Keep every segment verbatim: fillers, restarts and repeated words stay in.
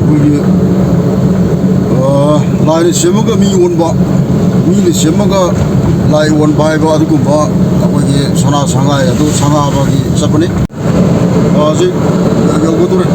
ꯑꯩꯈꯣꯏꯒꯤ, ꯑ, ꯂꯥꯏꯅ ꯁꯦꯝꯃꯒ ꯃꯤ ꯑꯣꯟꯕ, ꯃꯤꯅ ꯁꯦꯝꯃꯒ ꯂꯥꯏ ꯑꯣꯟꯕ ꯍꯥꯏꯕ ꯑꯗꯨꯒꯨꯝꯕ ꯑꯩꯈꯣꯏꯒꯤ ꯁꯅꯥ ꯁꯉꯥꯏ ꯑꯗꯨ ꯁꯪꯒꯥꯕꯒꯤ ꯆꯠꯄꯅꯤ꯫ ꯑ, ꯍꯧꯖꯤꯛ ꯌꯧꯒꯗꯧꯔꯦ꯫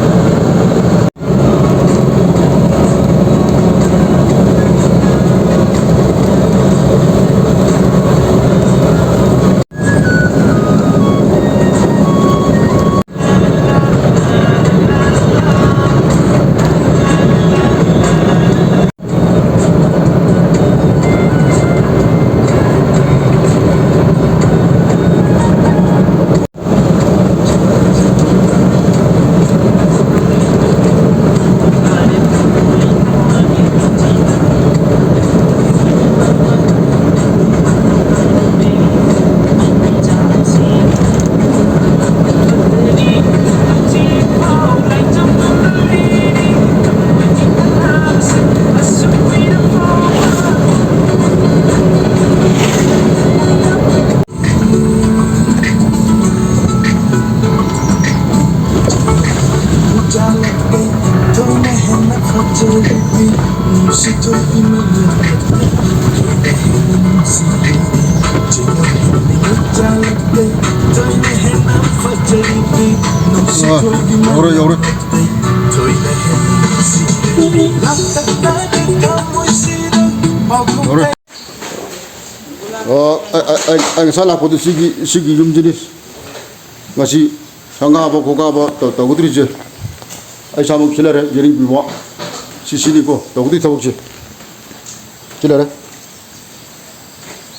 ꯑ, ꯌꯧꯔꯦ, ꯌꯧꯔꯦ꯫ ꯌꯧꯔꯦ꯫ ꯑ, ꯑ, ꯑ, ꯑ, ꯑ, ꯉꯁꯥꯏ ꯂꯥꯛꯄꯗꯨ ꯁꯤꯒꯤ, ꯁꯤꯒꯤ ꯌꯨꯝꯁꯤꯅꯤ꯫ ꯉꯁꯤ ꯁꯪꯒꯥꯕ ꯈꯣꯀꯥꯕ ꯇꯧ-, ꯇꯧꯒꯗ꯭ꯔꯤꯁꯦ꯫ ꯑꯩ ꯏꯁꯥꯃꯛ ꯁꯤ ꯂꯩꯔꯦ, ꯌꯦꯔꯤꯡ ꯄꯤꯕ꯫ ꯁꯤ, ꯁꯤꯅꯤꯀꯣ ꯇꯧꯒꯗ꯭ꯔꯤ ꯊꯕꯛꯁꯦ꯫ ꯁꯤ ꯂꯩꯔꯦ꯫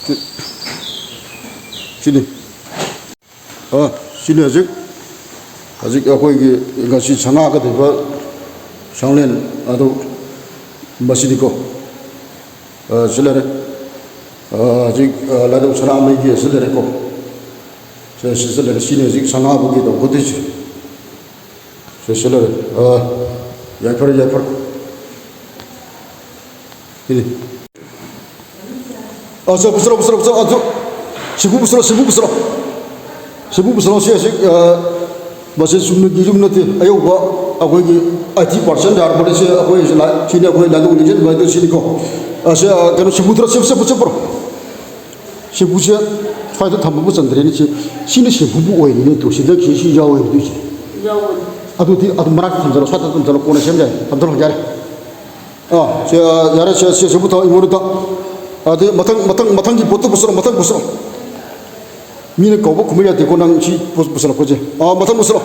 ꯁꯤ, ꯁꯤꯅꯤ꯫ ꯑ, ꯁꯤꯅꯤ ꯍꯧꯖꯤꯛ, ꯍꯧꯖꯤꯛ ꯑꯩꯈꯣꯏꯒꯤ ꯉꯁꯤ ꯁꯪꯒꯥꯒꯗꯧꯔꯤꯕ ꯁꯪꯂꯦꯟ ꯑꯗꯨ ꯃꯁꯤꯅꯤꯀꯣ꯫ ꯑ, ꯁꯤ ꯂꯩꯔꯦ꯫ ꯑ, ꯍꯧꯖꯤꯛ, ꯑ, ꯂꯥꯏꯙꯧ ꯁꯅꯥꯃꯍꯤꯒꯤ ꯑꯁꯤ ꯂꯩꯔꯦꯀꯣ꯫ ꯁꯤ, ꯁꯤ, ꯁꯤ ꯂꯩꯔꯦ꯫ ꯁꯤꯅꯤ ꯍꯧꯖꯤꯛ ꯁꯪꯒꯥꯕꯒꯤ ꯇꯧꯒꯗꯣꯏꯁꯦ꯫ ꯁꯤ, ꯁꯤ ꯂꯩꯔꯦ꯫ ꯑ, ꯌꯥꯏꯐꯔꯦ, ꯌꯥꯏꯐꯔꯦ꯫ ꯁꯤꯅꯤ꯫ ꯑ, ꯁꯤ ꯄꯨꯁꯤꯜꯂꯣ, ꯄꯨꯁꯤꯜꯂꯣ, ꯄꯨꯁꯤꯜꯂꯣ, ꯑ, ꯁꯤ, ꯁꯤꯕꯨ ꯄꯨꯁꯤꯜꯂꯣ, ꯁꯤꯕꯨ ꯄꯨꯁꯤꯜꯂꯣ꯫ ꯁꯤꯕꯨ ꯄꯨꯁꯤꯜꯂꯣ, ꯁꯤ, ꯁꯤ, ꯑ, ꯃꯁꯤ ꯆꯨꯝꯅꯒꯤ ꯌꯨꯝ ꯅꯠꯇꯦ, ꯑꯌꯧꯕ ꯑꯩꯈꯣꯏꯒꯤ ꯑꯥꯏꯇꯤ ꯄꯥꯔꯁꯦꯟ ꯌꯥꯔꯕꯅꯤ꯫ ꯁꯤ ꯑꯩꯈꯣꯏ ꯂꯥꯏ-, ꯁꯤꯅꯤ ꯑꯩꯈꯣꯏ ꯂꯥꯏꯅꯤꯡ ꯂꯤꯡꯖꯦꯜ ꯑꯗꯨꯃꯥꯏꯅ ꯇꯧꯔꯤꯁꯤꯅꯤꯀꯣ꯫ ꯑꯁꯤ, ꯑ, ꯀꯩꯅꯣ, ꯁꯤꯡꯕꯨꯗꯨꯔ ꯁꯦꯝ-, ꯁꯦꯝ-, ꯁꯦꯝꯄ꯭ꯔꯣ? ꯁꯦꯝꯕꯨꯁꯦ ꯁ꯭ꯋꯥꯏꯗ ꯊꯝꯕꯕꯨ ꯆꯟꯗ꯭ꯔꯦꯅꯦ꯫ ꯁꯤ, ꯁꯤꯅ ꯁꯦꯝꯕꯨꯕꯨ ꯑꯣꯏꯔꯤꯅꯦ꯫ ꯇꯨ, ꯁꯤꯗ ꯁꯤ, ꯁꯤ ꯌꯥꯎꯋꯦ ꯑꯗꯨꯏꯁꯦ꯫ ꯌꯥꯎꯕꯅꯤ꯫ ꯑꯗꯨꯗꯤ ꯑꯗꯨꯝ ꯃꯅꯥꯛꯇ ꯊꯝꯖꯜꯂꯣ, ꯁ꯭ꯋꯥꯏꯗ ꯊꯝꯖꯜꯂꯣ, ꯀꯣꯟꯅ ꯁꯦꯝ ꯌꯥꯏ꯫ ꯊꯝꯖꯜꯂꯣ, ꯌꯥꯔꯦ꯫ ꯑꯥ, ꯁꯦ, ꯑꯥ, ꯌꯥꯔꯦ, ꯁꯦ, ꯁꯦ, ꯁꯦꯝꯕꯨ ꯊꯝꯃꯣ, ꯏꯃꯣꯏꯅꯨꯗ꯫ ꯑꯗꯩ ꯃꯊꯪ, ꯃꯊꯪ, ꯃꯊꯪꯒꯤ ꯄꯣꯠꯇꯨ ꯄꯨꯁꯜꯂꯣ, ꯃꯊꯪ ꯄꯨꯁꯜꯂꯣ꯫ ꯃꯤꯅ ꯀꯧꯕ ꯈꯨꯝꯕ ꯌꯥꯗꯦꯀꯣ, ꯅꯪ ꯁꯤ ꯄꯨ-, ꯄꯨꯁꯜꯂꯛꯄꯁꯦ꯫ ꯑꯥ, ꯃꯊꯪ ꯄꯨꯁꯜꯂꯣ꯫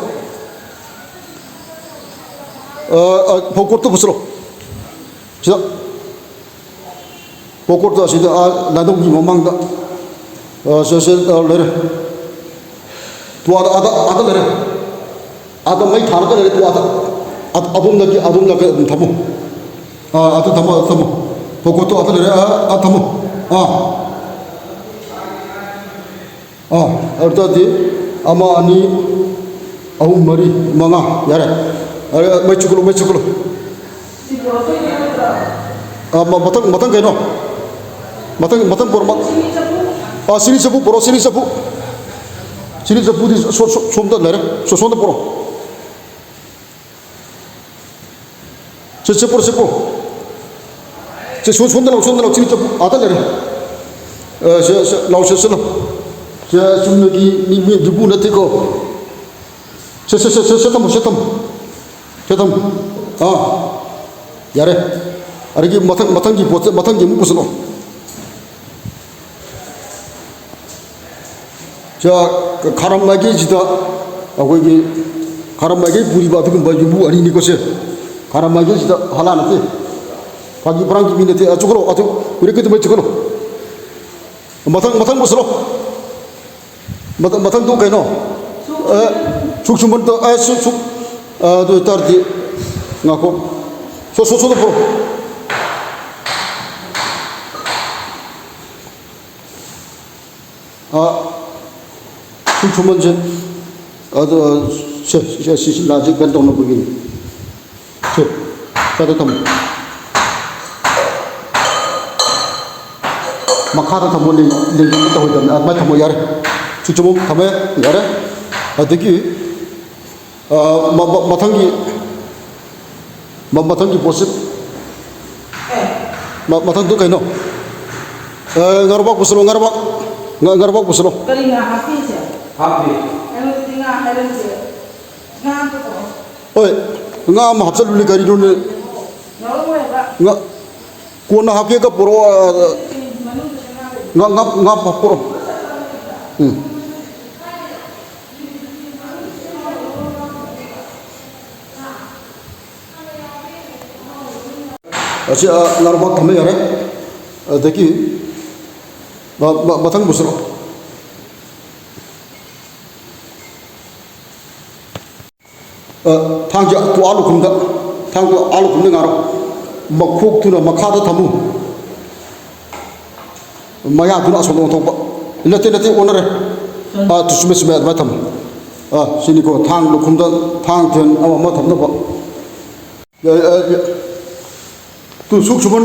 ꯑꯥ, ꯑꯥ, ꯐꯧꯀꯣꯠꯇꯨ ꯄꯨꯁꯜꯂꯣ꯫ ꯁꯤꯗ꯫ ꯐꯧꯀꯣꯠꯇꯨ ꯑꯁꯤꯗ, ꯑꯥ, ꯂꯥꯏꯗꯧꯒꯤ ꯃꯃꯥꯡꯗ꯫ ꯑꯥ, ꯁꯦ, ꯁꯦ, ꯑꯥ, ꯂꯩꯔꯦ꯫ ꯇꯨ ꯑꯥꯗ, ꯑꯥꯗ, ꯑꯥꯗ ꯂꯩꯔꯦ꯫ ꯑꯥꯗ ꯃꯩ ꯊꯥꯔꯒ ꯂꯩꯔꯦ, ꯇꯨ ꯑꯥꯗ꯫ ꯑꯥ, ꯑꯗꯣꯝꯗꯒꯤ, ꯑꯗꯣꯝꯗꯒꯤ ꯑꯗꯨꯝ ꯊꯝꯃꯣ꯫ ꯑꯥ, ꯑꯗꯨ ꯊꯝꯃꯣ, ꯑꯗꯨ ꯊꯝꯃꯣ꯫ ꯐꯧꯀꯣꯠꯇꯣ ꯑꯗꯨ ꯂꯩꯔꯦ, ꯑꯥ, ꯑꯥ, ꯊꯝꯃꯣ꯫ ꯑꯥ꯫ ꯑꯥ, ꯑꯗꯨ ꯇꯥꯔꯗꯤ ꯑꯃ, ꯑꯅꯤ, ꯑꯍꯨꯝ, ꯃꯔꯤ, ꯃꯉꯥ, ꯌꯥꯔꯦ꯫ ꯌꯥꯔꯦ, ꯃꯩ ꯆꯨꯈꯠꯂꯣ, ꯃꯩ ꯆꯨꯈꯠꯂꯣ꯫ ꯑꯥ, ꯃ-, ꯃꯊꯪ, ꯃꯊꯪ ꯀꯩꯅꯣ? ꯃꯊꯪ, ꯃꯊꯪ ꯄꯣꯔꯣ, ꯃ-, ꯑꯥ, ꯆꯤꯅꯤ ꯆꯐꯨ ꯄꯣꯔꯣ, ꯆꯤꯅꯤ ꯆꯐꯨ꯫ ꯆꯤꯅꯤ ꯆꯐꯨꯗꯤ ꯁꯣ-, ꯁꯣ-, ꯁꯣꯝꯗ ꯂꯩꯔꯦ, ꯁꯣ-, ꯁꯣꯝꯗ ꯄꯣꯔꯣ꯫ ꯁꯦ, ꯁꯦ, ꯄꯨꯔꯣ, ꯁꯦ, ꯄꯨꯔꯣ꯫ ꯁꯦ, ꯁꯣ-, ꯁꯣꯝꯗ ꯂꯥꯎ, ꯁꯣꯝꯗ ꯂꯥꯎ, ꯆꯤꯡ ꯆꯠꯄ ꯑꯥꯗ ꯂꯩꯔꯦ꯫ ꯑ, ꯁꯦ, ꯁꯦ, ꯂꯥꯎ, ꯁꯦ, ꯁꯦ, ꯂꯥꯎ꯫ ꯁꯦ, ꯆꯨꯝꯅꯒꯤ ꯃꯤ, ꯃꯤ ꯌꯨꯝꯕꯨ ꯅꯠꯇꯦꯀꯣ꯫ ꯁꯦ, ꯁꯦ, ꯁꯦ, ꯁꯦ, ꯁꯦ, ꯊꯝꯃꯣ, ꯁꯦ, ꯊꯝꯃꯣ꯫ ꯁꯦ, ꯊꯝꯃꯣ꯫ ꯑꯥ, ꯌꯥꯔꯦ꯫ ꯑꯗꯒꯤ ꯃꯊꯪ, ꯃꯊꯪꯒꯤ ꯄꯣꯠꯁꯦ, ꯃꯊꯪꯒꯤ ꯑꯃꯨꯛ ꯄꯨꯁꯤꯜꯂꯣ꯫ ꯁꯤꯗ ꯈꯥꯔꯝ ꯃꯥꯏꯀꯩꯁꯤꯗ ꯑꯩꯈꯣꯏꯒꯤ ꯈꯥꯔꯝ ꯃꯥꯏꯀꯩ ꯄꯨꯔꯤꯕ ꯑꯗꯨꯒꯨꯝꯕ ꯌꯨꯝꯕꯨ ꯑꯅꯤꯅꯤꯀꯣ ꯁꯦ꯫ ꯈꯥꯔꯝ ꯃꯥꯏꯀꯩꯁꯤꯗ ꯍꯥꯂꯥ ꯅꯠꯇꯦ꯫ ꯐꯥꯒꯤ ꯐꯔꯥꯡꯒꯤ ꯃꯤ ꯅꯠꯇꯦ꯫ ꯑ, ꯆꯨꯈꯠꯂꯣ, ꯑꯗꯨ ꯎꯔꯦ ꯀꯩꯗꯧꯉꯩ ꯆꯨꯈꯠꯂꯣ꯫ ꯃꯊꯪ, ꯃꯊꯪ ꯄꯨꯁꯤꯜꯂꯣ꯫ ꯃꯊꯪ, ꯃꯊꯪꯗꯣ ꯀꯩꯅꯣ? ꯑ, ꯁꯨꯛ ꯁꯨꯝꯕꯟꯗꯣ, ꯑ, ꯁꯨꯛ, ꯁꯨꯛ, ꯑ, ꯑꯗꯨ ꯑꯣꯏꯇꯥꯔꯗꯤ ꯉꯥꯏꯈꯣ꯫ ꯁꯣ, ꯁꯣ, ꯁꯣꯗ ꯄꯨꯔꯛꯑꯣ꯫ ꯑ, ꯁꯨꯝ ꯁꯨꯝꯕꯟꯁꯦ, ꯑꯗꯣ, ꯁꯦ, ꯁꯦ, ꯁꯤ, ꯁꯤ ꯂꯥꯁꯦ ꯀꯩꯅꯣ ꯇꯧꯅꯕꯒꯤꯅꯤ꯫ ꯁꯦ, ꯁ꯭ꯋꯥꯏꯗ ꯊꯝꯃꯣ꯫ ꯃꯈꯥꯗ ꯊꯝꯃꯣ, ꯂꯦꯡ-, ꯂꯦꯡꯖꯨꯝꯗ ꯇꯧꯍꯣꯏꯗꯕꯅꯤ꯫ ꯑꯗꯨꯃꯥꯏꯅ ꯊꯝꯃꯣ, ꯌꯥꯔꯦ꯫ ꯁꯨꯝ ꯁꯨꯝꯕꯟ ꯊꯝꯃꯦ, ꯌꯥꯔꯦ꯫ ꯑꯗꯒꯤ ꯑ, ꯃ-, ꯃ-, ꯃꯊꯪꯒꯤ, ꯃ-, ꯃꯊꯪꯒꯤ ꯄꯣꯠꯁꯤ, ꯃ-, ꯃꯊꯪꯗꯨ ꯀꯩꯅꯣ? ꯑ, ꯉꯥꯔꯨꯕꯥꯛ ꯄꯨꯁꯜꯂꯣ, ꯉꯥꯔꯨꯕꯥꯛ꯫ ꯉꯥ-, ꯉꯥꯔꯨꯕꯥꯛ ꯄꯨꯁꯜꯂꯣ꯫ ꯀꯔꯤ ꯉꯥ ꯍꯥꯞꯄꯤꯁꯦ? ꯍꯥꯞꯄꯤ꯫ ꯑꯩꯉꯣꯟꯗꯗꯤ ꯉꯥ ꯍꯥꯏꯔꯝꯗꯦ꯫ ꯉꯥ ꯑꯝꯇ ꯄꯨꯔꯛꯑꯣ꯫ ꯍꯣꯏ, ꯉꯥ ꯑꯃ ꯍꯥꯞꯆꯜꯂꯨꯅꯦ, ꯀꯔꯤꯅꯣꯅꯦ? ꯉꯥꯔꯧ ꯑꯣꯏꯕ꯫ ꯉꯥ-, ꯀꯣꯟꯅ ꯍꯥꯞꯀꯦꯒ ꯄꯨꯔꯛꯑꯣ, ꯑ, ꯃꯅꯨꯡꯗ ꯉꯥ ꯂꯩ꯫ ꯉꯥ, ꯉꯥ, ꯉꯥ ꯄꯨꯔꯛꯑꯣ꯫ ꯎꯝ꯫ ꯑꯁꯤ, ꯑ, ꯉꯥꯔꯨꯕꯥꯛ ꯊꯝꯕ ꯌꯥꯔꯦ꯫ ꯑꯗꯒꯤ ꯃ-, ꯃ-, ꯃꯊꯪ ꯄꯨꯁꯤꯜꯂꯣ꯫ ꯑ, ꯊꯥꯡꯁꯦ ꯑꯥ ꯂꯨꯈꯨꯝꯗ, ꯊꯥꯡꯗꯣ ꯑꯥ ꯂꯨꯈꯨꯝꯗ ꯉꯥꯔꯣ꯫ ꯃꯈꯣꯛꯇꯨꯅ ꯃꯈꯥꯗ ꯊꯝꯃꯨ꯫ ꯃꯌꯥꯗꯨꯅ ꯑꯁꯣꯝꯗ ꯑꯣꯟꯊꯣꯛꯄ꯫ ꯅꯠꯇꯦ, ꯅꯠꯇꯦ, ꯑꯣꯟꯅꯔꯦ꯫ ꯑꯥ, ꯆꯨꯝꯃꯦ, ꯆꯨꯝꯃꯦ, ꯑꯗꯨꯃꯥꯏꯅ ꯊꯝꯃꯨ꯫ ꯑꯥ, ꯁꯤꯅꯤꯀꯣ, ꯊꯥꯡ ꯂꯨꯈꯨꯝꯗ ꯊꯥꯡ ꯊꯦꯟ ꯑꯃ ꯑꯃ ꯊꯝꯅꯕ꯫ ꯌꯥꯔꯦ, ꯑ, ꯌꯥ-, ꯇꯨ, ꯁꯨꯛ ꯁꯨꯃꯟ,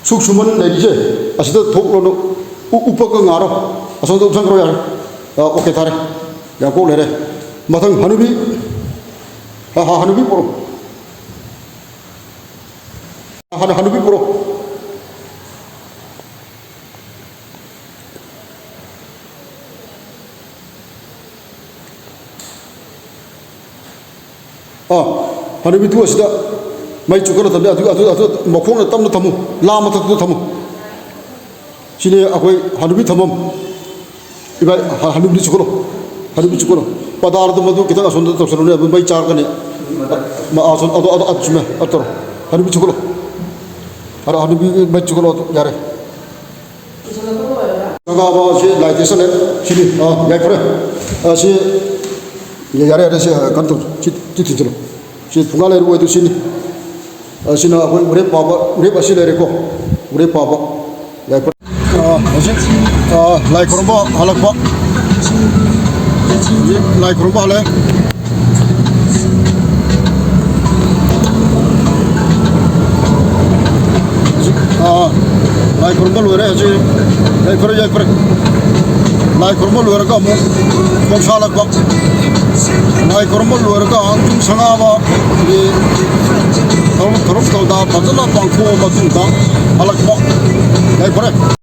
ꯁꯨꯛ ꯁꯨꯃꯟ ꯂꯩꯔꯤꯁꯦ, ꯑꯁꯤꯗ ꯊꯣꯛꯂꯣꯅ ꯎ-, ꯎꯞꯄꯒ ꯉꯥꯔꯣ꯫ ꯑꯁꯣꯝꯗ ꯎꯞꯁꯟꯈ꯭ꯔꯣ, ꯌꯥꯔꯦ꯫ ꯑ, ꯑꯣꯀꯦ, ꯊꯥꯔꯦ꯫ ꯌꯥꯝ ꯀꯣꯛ ꯂꯩꯔꯦ꯫ ꯃꯊꯪ ꯍꯅꯨꯕꯤ, ꯑ, ꯍ-, ꯍꯅꯨꯕꯤ ꯄꯨꯔꯛꯑꯣ꯫ ꯍꯅ-, ꯍꯅꯨꯕꯤ ꯄꯨꯔꯛꯑꯣ꯫ ꯑꯥ, ꯍꯅꯨꯕꯤꯗꯨ ꯑꯁꯤꯗ ꯃꯩ ꯆꯨꯈꯠꯂ ꯊꯝꯃꯦ꯫ ꯑꯗꯨ, ꯑꯗꯨ, ꯑꯗꯨ ꯃꯈꯣꯡꯅ ꯇꯞꯅ ꯊꯝꯃꯨ, ꯂꯥ ꯃꯊꯛꯇꯨꯗ ꯊꯝꯃꯨ꯫ ꯁꯤꯅꯤ ꯑꯩꯈꯣꯏ ꯍꯅꯨꯕꯤ ꯊꯝꯐꯝ꯫ ꯏꯕꯥꯏ, ꯍ-, ꯍꯅꯨꯕꯤꯗꯨ ꯆꯨꯈꯠꯂꯣ, ꯍꯅꯨꯕꯤ ꯆꯨꯈꯠꯂꯣ꯫ ꯄꯗꯥꯔꯗꯨ ꯃꯗꯨ ꯈꯤꯇꯪ ꯑꯁꯣꯝꯗ ꯇꯧꯁꯜꯂꯨꯅꯦ, ꯑꯗꯨ ꯃꯩ ꯆꯥꯔꯛꯀꯅꯤ꯫ ꯃ-, ꯑꯁꯣꯝ, ꯑꯗꯣ, ꯑꯗꯣ, ꯑꯗꯨ ꯆꯨꯝꯃꯦ, ꯑꯗꯨ ꯇꯧꯔꯣ꯫ ꯍꯅꯨꯕꯤ ꯆꯨꯈꯠꯂꯣ꯫ ꯍꯅꯨ-, ꯍꯅꯨꯕꯤ ꯃꯩ ꯆꯨꯈꯠꯂꯣ, ꯑꯗꯨ ꯌꯥꯔꯦ꯫ ꯁꯪꯒꯥꯕ ꯑꯁꯤ ꯂꯥꯏ ꯇꯤꯟꯁꯜꯂꯦ꯫ ꯁꯤꯅꯤ꯫ ꯑꯥ, ꯌꯥꯏꯐꯔꯦ꯫ ꯑꯥ, ꯁꯤ ꯌꯥꯔꯦ, ꯌꯥꯔꯦ, ꯁꯤ, ꯑꯥ, ꯀꯩꯅꯣ ꯇꯧ꯫ ꯁꯤ, ꯁꯤ ꯊꯤꯟꯖꯤꯜꯂꯣ꯫ ꯁꯤ ꯐꯨꯡꯒꯥ ꯂꯩꯔꯨ ꯑꯣꯏꯗꯨ ꯁꯤꯅꯤ꯫ ꯑꯥ, ꯁꯤꯅ ꯑꯩꯈꯣꯏ ꯎꯔꯦꯞ ꯄꯥꯕ, ꯎꯔꯦꯞ ꯑꯁꯤ ꯂꯩꯔꯦꯀꯣ꯫ ꯎꯔꯦꯞ ꯄꯥꯕ꯫ ꯌꯥꯏꯐꯔꯦ꯫ ꯑꯥ, ꯍꯧꯖꯤꯛ, ꯑꯥ, ꯂꯥꯏ ꯈꯨꯔꯨꯝꯕ ꯍꯜꯂꯛꯄ꯫ ꯍꯧꯖꯤꯛ ꯂꯥꯏ ꯈꯨꯔꯨꯝꯕ ꯍꯜꯂꯛꯑꯦ꯫ ꯍꯧꯖꯤꯛ, ꯑꯥ, ꯂꯥꯏ ꯈꯨꯔꯨꯝꯕ ꯂꯣꯏꯔꯦ ꯍꯧꯖꯤꯛ꯫ ꯌꯥꯏꯐꯔꯦ, ꯌꯥꯏꯐꯔꯦ꯫ ꯂꯥꯏ ꯈꯨꯔꯨꯝꯕ ꯂꯣꯏꯔꯒ ꯑꯃꯨꯛ ꯈꯣꯡꯁꯥꯜꯂꯛꯄ꯫ ꯂꯥꯏ ꯈꯨꯔꯨꯝꯕ ꯂꯣꯏꯔꯒ ꯌꯨꯝ ꯁꯪꯒꯥꯕ, ꯑꯗꯒꯤ ꯊꯧꯔꯝ, ꯊꯧꯔꯝ ꯊꯧꯗꯥ ꯐꯖꯅ ꯄꯥꯡꯊꯣꯛꯑ ꯃꯇꯨꯡꯗ ꯍꯜꯂꯛꯄ꯫ ꯌꯥꯏꯐꯔꯦ꯫